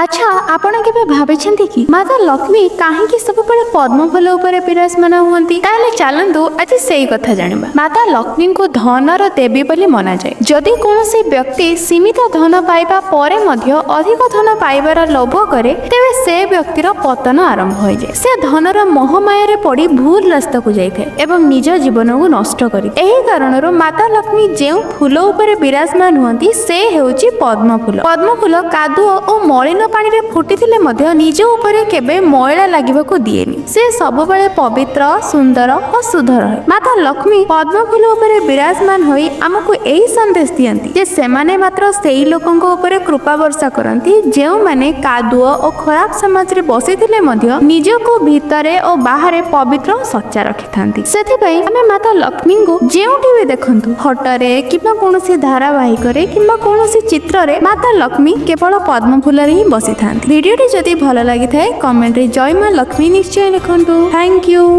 ଆଚ୍ଛା, ଆପଣ କେବେ ଭାବିଛନ୍ତି କି ମାତା ଲକ୍ଷ୍ମୀ କାହିଁକି ସବୁବେଳେ ପଦ୍ମ ଫୁଲ ଉପରେ ବିରାଜମାନ ହୁଅନ୍ତି? ତାହେଲେ ଚାଲନ୍ତୁ, ଆଜି ସେଇ କଥା ଜାଣିବା। ମାତା ଲକ୍ଷ୍ମୀଙ୍କୁ ଧନର ଦେବୀ ବୋଲି ମନାଯାଏ। ଯଦି କୌଣସି ବ୍ୟକ୍ତି ସୀମିତ ଧନ ପାଇବା ପରେ ମଧ୍ୟ ଅଧିକ ଧନ ପାଇବାର ଲୋଭ କରେ, ତେବେ ସେ ବ୍ୟକ୍ତିର ପତନ ଆରମ୍ଭ ହୋଇଯାଏ। ସେ ଧନର ମୋହମାୟାରେ ପଡ଼ି ଭୁଲ ରାସ୍ତାକୁ ଯାଇଥାଏ ଏବଂ ନିଜ ଜୀବନକୁ ନଷ୍ଟ କରି। ଏହି କାରଣରୁ ମାତା ଲକ୍ଷ୍ମୀ ଯେଉଁ ଫୁଲ ଉପରେ ବିରାଜମାନ ହୁଅନ୍ତି, ସେ ହେଉଛି ପଦ୍ମ ଫୁଲ। ପଦ୍ମ ଫୁଲ କାଦୁଅ ଓ ମଳିନ ପାଣିରେ ଫୁଟିଥିଲେ ମଧ୍ୟ ନିଜ ଉପରେ କେବେ ମଇଳା ଲାଗିବାକୁ ଦିଏନି। ସେ ସବୁବେଳେ ପବିତ୍ର, ସୁନ୍ଦର ଓ ଶୁଦ୍ଧ ରହେ। ମାତା ଲକ୍ଷ୍ମୀ ପଦ୍ମ ଫୁଲ ଉପରେ ବିରାଜମାନ ହୋଇ ଆମକୁ ଏହି ସନ୍ଦେଶ ଦିଅନ୍ତି ଯେ ସେମାନେ ମାତ୍ର ସେଇ ଲୋକଙ୍କ ଉପରେ କୃପା ବର୍ଷା କରନ୍ତି, ଯେଉଁମାନେ କାଦୁଅ ଓ ଖରାପ ସମାଜରେ ବସିଥିଲେ ମଧ୍ୟ ନିଜକୁ ଭିତରେ ଓ ବାହାରେ ପବିତ୍ର ଓ ସଚ୍ଚା ରଖିଥାନ୍ତି। ସେଥିପାଇଁ ଆମେ ମାତା ଲକ୍ଷ୍ମୀଙ୍କୁ ଯେଉଁଠି ବି ଦେଖନ୍ତୁ, ଫଟୋରେ କିମ୍ବା କୌଣସି ଧାରାବାହିକରେ କିମ୍ବା କୌଣସି ଚିତ୍ରରେ, ମାତା ଲକ୍ଷ୍ମୀ କେବଳ ପଦ୍ମ ଫୁଲରେ ହିଁ ବସିଥାନ୍ତି। ଭିଡ଼ିଓଟି ଯଦି ଭଲ ଲାଗିଥାଏ, କମେଣ୍ଟରେ ଜୟ ମା ଲକ୍ଷ୍ମୀ ନିଶ୍ଚୟ ଲେଖନ୍ତୁ। Thank you.